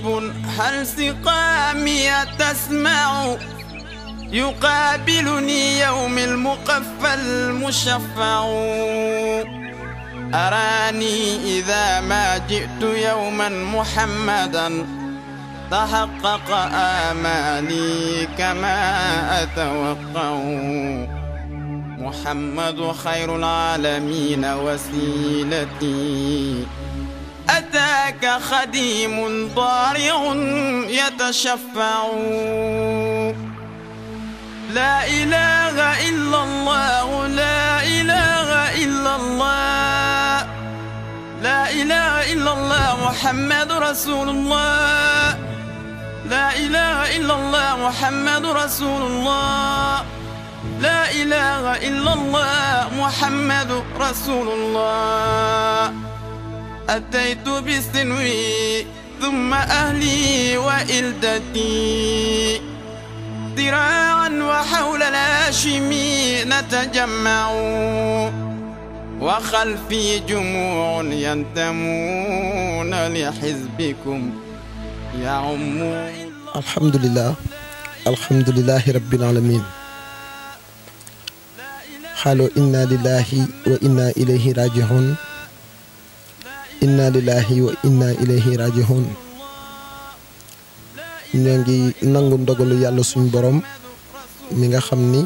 غريب هل سقامي تسمع يقابلني يوم المقفى المشفع أراني إذا ما جئت يوما محمدا تحقق آمالي كما أتوقع محمد خير العالمين وسيلتي أتاك خديم ضارع يتشفع لا إله إلا الله لا إله إلا الله لا إله إلا الله محمد رسول الله لا إله إلا الله محمد رسول الله لا إله إلا الله محمد رسول الله أتيت بسنوي ثم أهلي وإلدتي ذراعا وحول الهاشمي نتجمع وخلفي جموع ينتمون لحزبكم يعمون. الحمد لله رب العالمين. قالوا إنا لله وإنا إليه راجعون إنا لله وإنا إليه راجعون. ñoo ngi nangu ndogalu yàlla suñu borom mi nga xam ni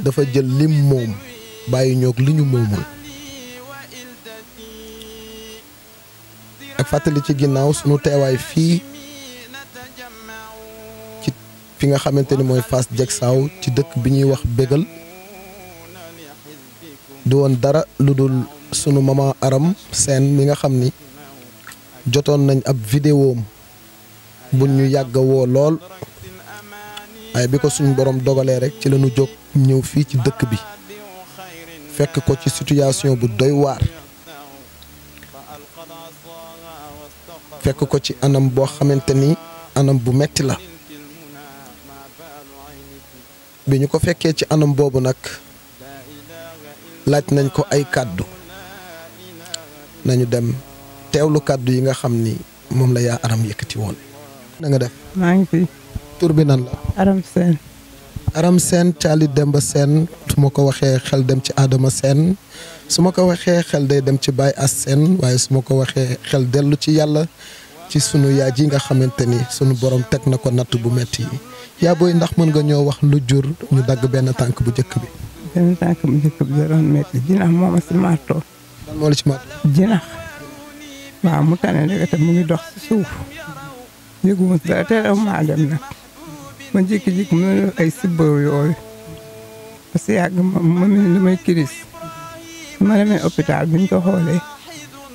dafa jël lim moom bàyyi ñoog li ñu moomul. ak fàttali ci ginnaaw sunu teewaay fii ci fi nga xamante ni mooy Fass Diegsaw ci dëkk bi ñuy wax Bégal du woon dara lu dul sunu maman Aram Sène mi nga xam ni jotoon nañ ab vidéom bu ñu yàgg woo lool waaye bi ko suñu borom dogalee rek ci lañu jóg ñëw fii ci dëkk bi fekk ko ci situation bu doy waar fekk ko ci anam boo xamante ni anam bu metti la bi ñu ko fekkee ci anam boobu nag laaj nañ ko ay kàddu nañu dem teewlu kàddu yi nga xam ni moom la yaa Aram yëkkati woon. na nga def. maa ngi fi. tur bi nan la. Aram Sène. Aram Sène Thialy Demba Sène su ma ko waxee xel dem ci Adama Sène su ma ko waxee xel day dem ci Baye As Sène waaye su ma ko waxee xel dellu ci yàlla ci sunu yaay ji nga xamante ni sunu borom teg na ko natt bu metti yi yaa booy ndax mën nga ñoo wax lu jur ñu dagg benn tànk bu njëkk bi. benn tànk bu njëkk bi da doon metti jinax moo ma si maatoo. lan moo la ci maatoo. jinax waaw mu tane ndekete mu ngi dox si suuf. yëguma si dara terew maa dem nag ma jékki-jékki mu ne ay sibbaru yooyu parce que yàgg ma mel ni li may kiris ma demee hôpital bi ñu ko xoolee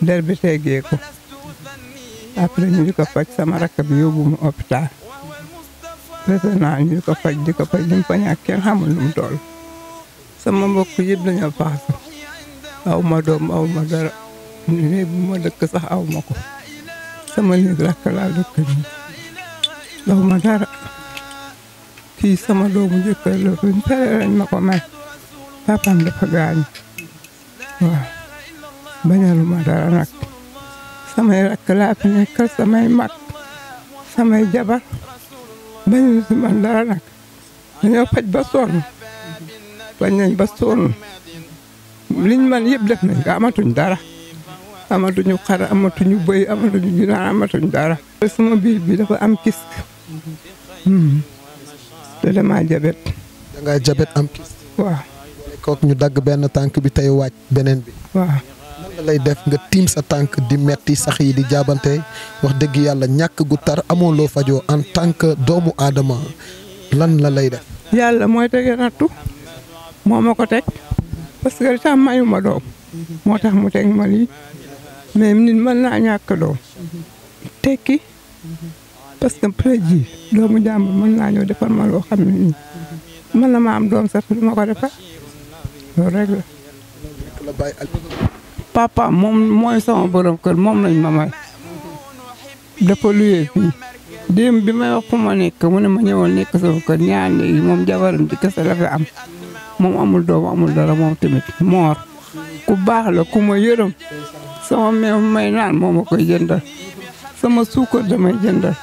der bi teggee ko après ñu di ko faj sama rakk bi yóbbu mu hôpital résonance ñu di ko faj li mu fa ñàkk kenn xamul lu mu toll sama mbokk yëpp dañoo paase aw ma doom aw ma dara néeg bu ma dëkk sax aw ma ko sama néeg rakk laa dëkk nii daw ma dara kii sama doomu jëkkër la buñ tere lañ ma ko may papaam dafa gaañu waaw bañalu ma dara nag samay rakk laa fi nekkal samay mag samay jabar bañalu si man dara nag dañoo faj ba sonn bañ nañ ba sonn liñ man yëpp def nañ ko amatuñ dara amatuñu xar amatuñu bëy amatuñu ginaar amatuñ dara. sama biir bi dafa am kyste. te damaa jabet. da ngaa jabet am kyste. waaw. kooku ñu dagg benn tànk bi tey wàcc beneen bi. waaw. nan la lay def nga tiim sa tànk di metti sax yi di jaabante wax dëgg yàlla ñàkk gu tar amoo loo fajoo en tant que doomu aadama lan la lay def. yàlla mooy tege nattu moo ma ko teg parce que li tax mayu ma doom moo tax mu teg ma lii. mais nit mën naa ñàkk doom tekki parce que peut ji doomu jàmbur mën naa ñëw defar ma loo xam ne nii mën na ma am doom sax du ma ko defar loolu rek la. papa moom mooy sama borom kër moom lañ ma may dafa luyee fii démb bi may wax fu ma nekk mu ne ma ñëwoon nekk sama kër ñaar léegi moom jabaram ci kese la fi am moom amul doom amul dara moom tamit moor ku baax la ku ma yërëm sama meew may naan moo ma koy jëndal sama suukar damay jëndal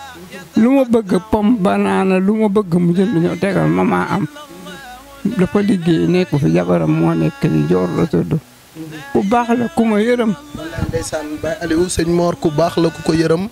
lu ma bëgg pomme banana lu ma bëgg mu jënd ñëw tegal mama am dafa liggéey nekk fi jabaram moo nekk ni Joor la tudd ku baax la ku ma yërëm. ndeysaan Baye Aliou sëñ Mor ku baax la ku ko yërëm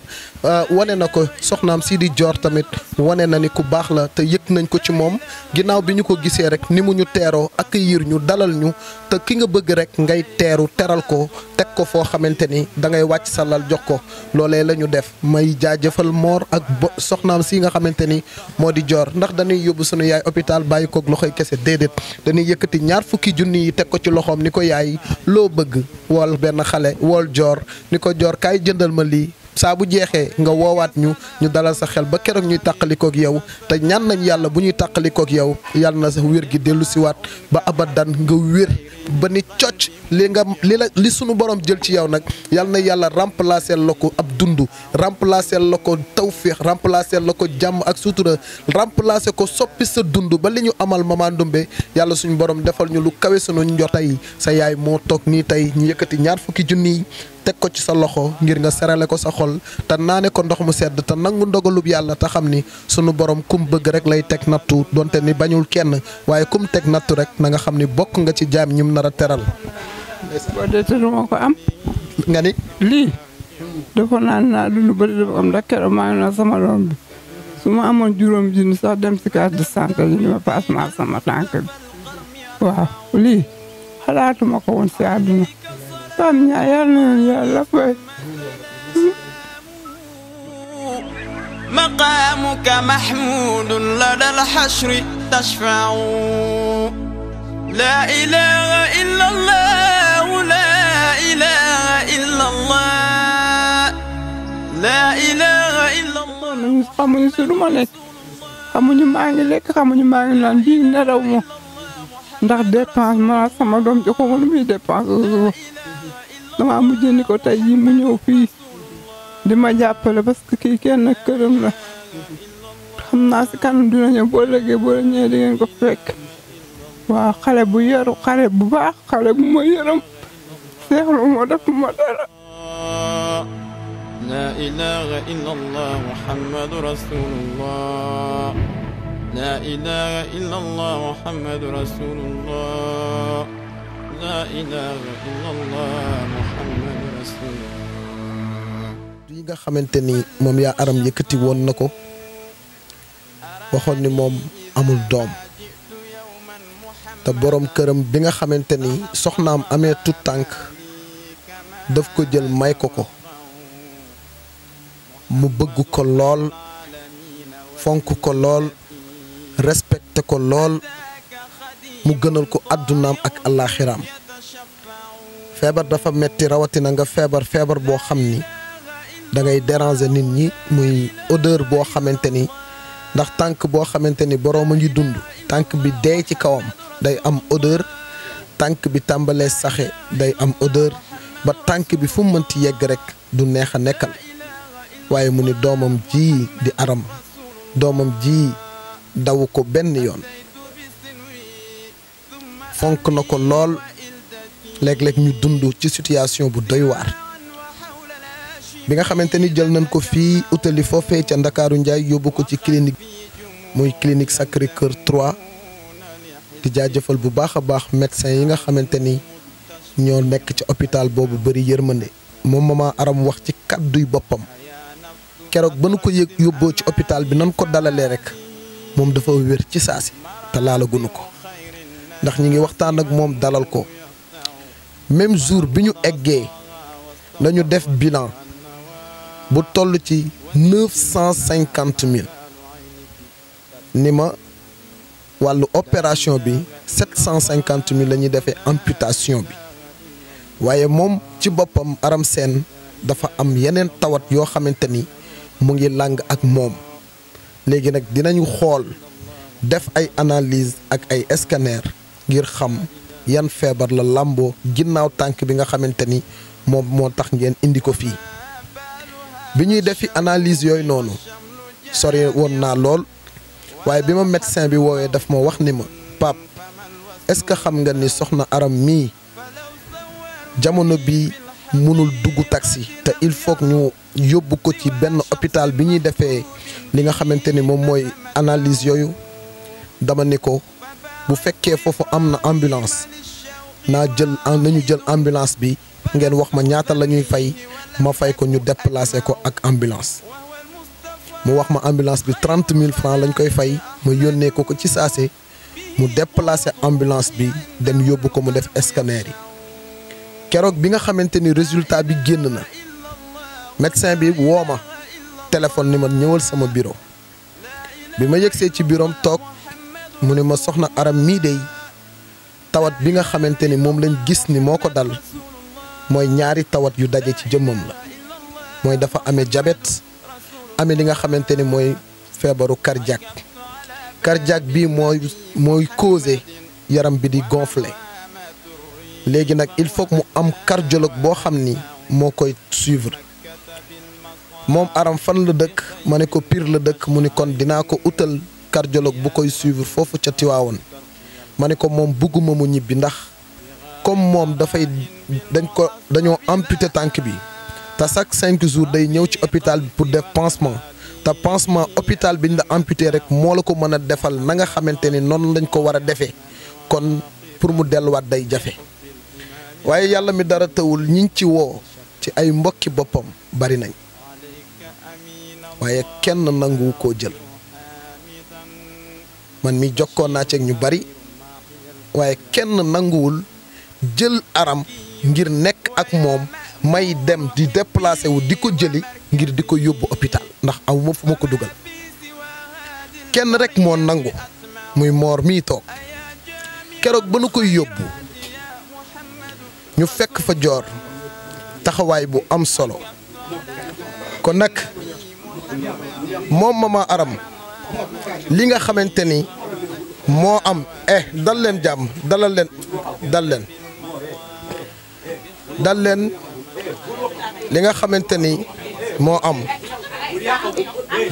wane na ko soxnaam Sidi Dior tamit wane na ni ku baax la te yëg nañ ko ci moom ginnaaw bi ñu ko gisee rek ni mu ñu teeroo accueillir ñu dalal ñu te ki nga bëgg rek ngay teeru teral ko teg ko foo xamante ni da ngay wàcc sa lal jox ko loolee la ñu def may jaajëfal Mor ak soxnaam si nga xamante ni moo di Dior ndax dañuy yóbbu sunu yaay hôpital bàyyi koog loxoy kese déedéet dañuy yëkkati 20 junni yi teg ko ci loxoom ni ko yaay loo bëgg wool benn xale wool Dior ni ko Dior kaay jëndal ma lii saa bu jeexee nga woowaat ñu dalal sa xel ba keroog ñuy tàqalikook yow te ñaan nañ yàlla bu ñuy tàqalikook yow yàlla na sa wér gi dellu siwaat ba abadan nga wér ba ni cocc li sunu borom jël ci yow nag yàlla na yàlla remplacer la ko ab dund remplacer la ko tawféex remplacer la ko jàmm ak sutura remplacer ko soppi sa dund ba li ñu amal Mama Ndoumbe yàlla suñu borom defal ñu lu kawe sunu njotay sa yaay moo toog nii tey ñu yëkkati 20 junni teg ko ci sa loxo ngir nga serale ko sa xol te naane ko ndox mu sedd te nangu ndogalub yàlla te xam ni sunu borom kum bëgg rek lay teg nattu donte ni bañul kenn waaye kum teg nattu rek na nga xam ni bokk nga ci jaam ñim nar a teral. boo dee te duma ko am. nga ni lii dafa naa lu bëri dafa am ndax keroog maa ngi naan sama doom bi su ma amoon juróom junni sax dem si case de santé yi ni ma passement sama tànk bi waaw lii xalaatuma ko woon si àdduna Pam ñaa yal na yàlla fay. مقامك محمود لدى الحشر تشفع لا إله إلا الله لا إله إلا الله لا إله إلا الله. xamuñu si lu ma nekk xamuñu maa ngi lekk xamuñu maa ngi naan bii nelaw ma ndax dépense ma sama doom jox ko lu muy dépense dama mujj ni ko tey jii mu ñëw fii di ma jàppale parce que kii kenn këram la xam naa si kanam dina ñëw boo léegi boo ñëwee di ngeen ko fekk waaw xale bu yaru xale bu baax xale bu ma yërëm seexlu ma def ma dara. لا إله إلا الله محمد رسول الله لا إله إلا الله محمد رسول الله لا إله إلا الله محمد رسول الله. yi nga xamante ni moom yaa aram yëkkati woon na ko waxoon ni moom amul doom te borom këram bi nga xamante ni soxnaam amee tut tànk daf ko jël may ko ko mu bëgg ko lool fonk ko lool respecté ko lool mu gënal ko addunaam ak àllaaxiraam feebar dafa metti rawatina nga feebar boo xam ni da ngay déranger nit ñi muy odeur boo xamante ni ndax tànk boo xamante ni boroom a ngi dund tànk bi dee ci kawam day am odeur tànk bi tàmbalee saxe day am odeur ba tànk bi fu mu mënti yegg rek du neex a nekkal waaye mu ni doomam ji di aram doomam ji dawu ko benn yoon fonk na ko lool léeg-léeg ñu dund ci situation bu doy waar bi nga xamante ni jël nañ ko fii utali foofee ca Ndakaaru Njaay yóbbu ko ci clinique muy clinique Sacré-Cœur 3 di jaajëfal bu baax a baax médecin yi nga xamante ni ñoo nekk ci hôpital boobu bëri yërmande moom Mama Aram wax ci kàdduy boppam keroog ba nu ko yóbboo ci hôpital bi nan ko dalalee rek moom dafa wér ci saasi te laalagunu ko ndax ñi ngi waxtaan ak moom dalal ko même jour bi ñu eggee lañu def bilan bu toll ci 950 000 ni ma wàllu opération bi 750 000 la ñuy defee amputation bi waaye moom ci boppam Aram Sène dafa am yeneen tawat yoo xamante ni mu ngi làng ak moom léegi nag dinañu xool def ay analyse ak ay scanner ngir xam yan feebar la làmboo ginnaaw tànk bi nga xamante ni moom moo tax ngeen indi ko fii bi ñuy defi analyse yooyu noonu sori woon naa lool waaye bi ma médecin bi woowee daf ma wax ni ma Pape est-ce que xam nga ni soxna Aram mii jamono bi mënul dugg taxi te il faut ñu yóbbu ko ci benn hôpital bi ñuy defee li nga xamante ni moom mooy analyse yooyu dama ni ko bu fekkee foofu am na ambulance nañu jël ambulance bi ngeen wax ma ñaata la ñuy fay ma fay ko ñu déplacer ko ak ambulance mu wax ma ambulance bi 30 000 francs lañ koy fay ma yónnee ko ci saase mu déplacer ambulance bi dem yóbbu ko mu def scanner yi keroog bi nga xamante ni résultat bi génn na médecin bi woo ma téléphone ni ma ñëwal sama bureau bi ma yegsee ci bureau toog mu ne ma soxna Aram mii dey tawat bi nga xamante ni moom lañ gis ni moo ko dal mooy ñaari tawat yu daje ci jëmmam la mooy dafa amee diabète amee li nga xamante ni mooy feebaru cardiaque bii mooy causé yaram bi di gonfler léegi nag il faut mu am cardiologue boo xam ni moo koy suivre moom Aram fan la dëkk ma ne ko Pire la dëkk mu ni kon dinaa ko utal cardiologue bu koy suivre foofu ca Tiwaawoon ma ne ko moom bugguma mu ñibbi ndax comme moom dañoo amputé tànk bi te chaque 5 jours day ñëw ci hôpital bi pour def pansement te pansement hôpital bi ñu la amputé rek moo la ko mën a defal na nga xamante ni noonu lañ ko war a defee kon pour mu delluwaat day jafe waaye yàlla mi dara tawul ñi ci woo ci ay mbokki boppam bari nañ waaye kenn nangu koo jël man mi jokkoon naa ci ak ñu bari waaye kenn nanguwul jël Aram ngir nekk ak moom may dem di déplacé wu di ko jëli ngir di ko yóbbu hôpital ndax aw ma fu ma ko dugal kenn rek moo nangu muy Mor mii toog keroog ba nu koy yóbbu ñu fekk fa Joor taxawaay bu am solo kon nag moom Mama Aram li nga xamante ni moo am dal leen jàmm dal leen li nga xamante ni moo am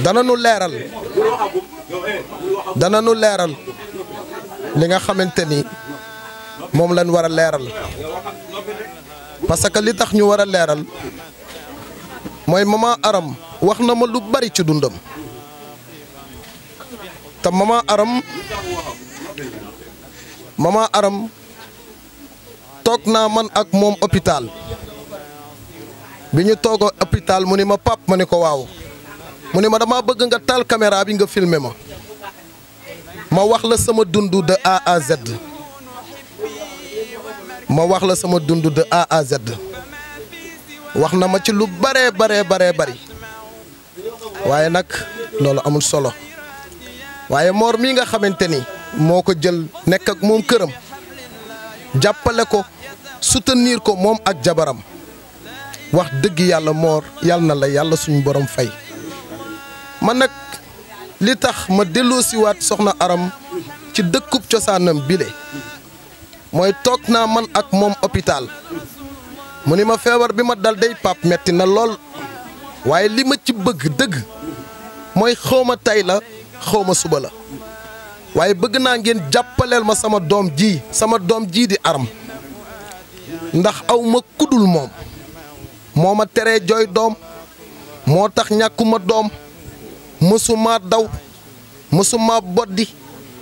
dana nu leeral li nga xamante ni moom lañ war a leeral parce que li tax ñu war a leeral mooy Mama Aram wax na ma lu bari ci dundam te Mama Aram toog naa man ak moom hôpital bi ñu toogoo hôpital mu ni ma pap ma ni ko waaw mu ni ma dama bëgg nga taal caméra bi nga filmer ma wax la sama dund de A à Z wax na ma ci lu bare bari waaye nag loolu amul solo waaye Mor mii nga xamante ni moo ko jël nekk ak moom këram jàppale ko soutenir ko moom ak jabaram wax dëgg yàlla Mor yàlla na la yàlla suñu borom fay man nag li tax ma delloosiwaat soxna Aram ci dëkkub cosaanam bile mooy toog naa man ak moom hôpital mu ni ma feebar bi ma dal day pap metti na lool waaye li ma ci bëgg dëgg mooy xawma tey la xawma suba la waaye bëgg naa ngeen jàppaleel ma sama doom ji di Aram ndax aw ma kudul moom moo ma teree jooy doom moo tax ñàkkuma doom mësuma daw mësuma boddi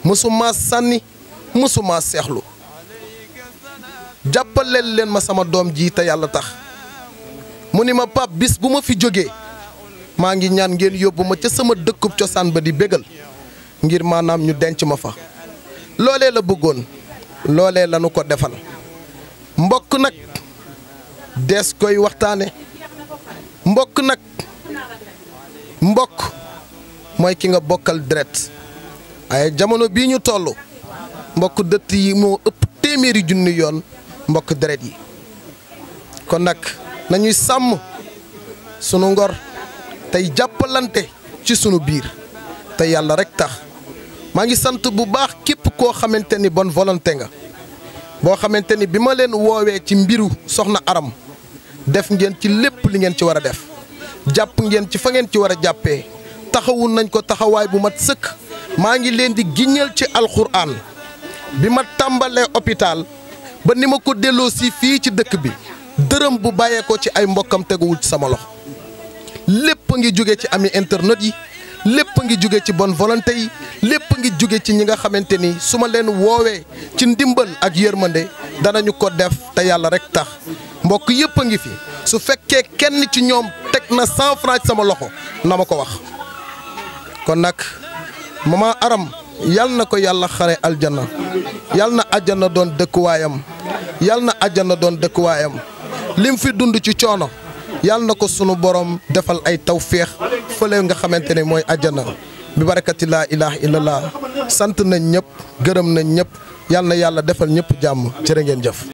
mësuma sànni mësuma seexlu jàppaleel leen ma sama doom ji te yàlla tax mu ni ma pap bis bu ma fi jógee maa ngi ñaan ngeen yóbbu ma ca sama dëkkub cosaan ba di bégal ngir maanaam ñu denc ma fa loolee la bëggoon loolee la nu ko defal mbokk nag dees koy waxtaane mbokk mooy ki nga bokkal deret waaye jamono bii ñu toll mbokk dëtt yi moo ëpp téeméeri junni yoon mbokk deret yi kon nag nañuy sàmm sunu ngor tey jàppalante ci sunu biir te yàlla rek tax maa ngi sant bu baax képp koo xamante ni bonne volonté nga boo xamante ni bi ma leen woowee ci mbiru soxna Aram def ngeen ci lépp li ngeen ci war a def jàpp ngeen ci fa ngeen ci war a jàppee taxawul nañ ko taxawaay bu mat sëkk maa ngi leen di giññal ci alxuraan bi ma tàmbalee hôpital ba ni ma ko delloo si fii ci dëkk bi dërëm bu bàyyeekoo ci ay mbokkam teguwul ci sama loxo lépp a ngi jóge ci ami internet yi lépp a ngi jóge ci bonne volonté yi lépp a ngi jóge ci ñi nga xamante ni su ma leen woowee ci ndimbal ak yërmande danañu ko def te yàlla rek tax mbokk yëpp a ngi fi su fekkee kenn ci ñoom teg na 100 francs sama loxo na ma ko wax. kon nag Mama Aram yal na ko yàlla xare aljanna yal na àjjana doon dëkkuwaayam yal na àjjana doon dëkkuwaayam lim fi dund ci coono yal na ko sunu borom defal ay tawféex fële nga xamante ne mooy àjjana bi barakati laa ilaaha illallah sant nañ ñëpp gërëm nañ ñëpp yal na yàlla defal ñëpp jàmm jërë ngeen jëf.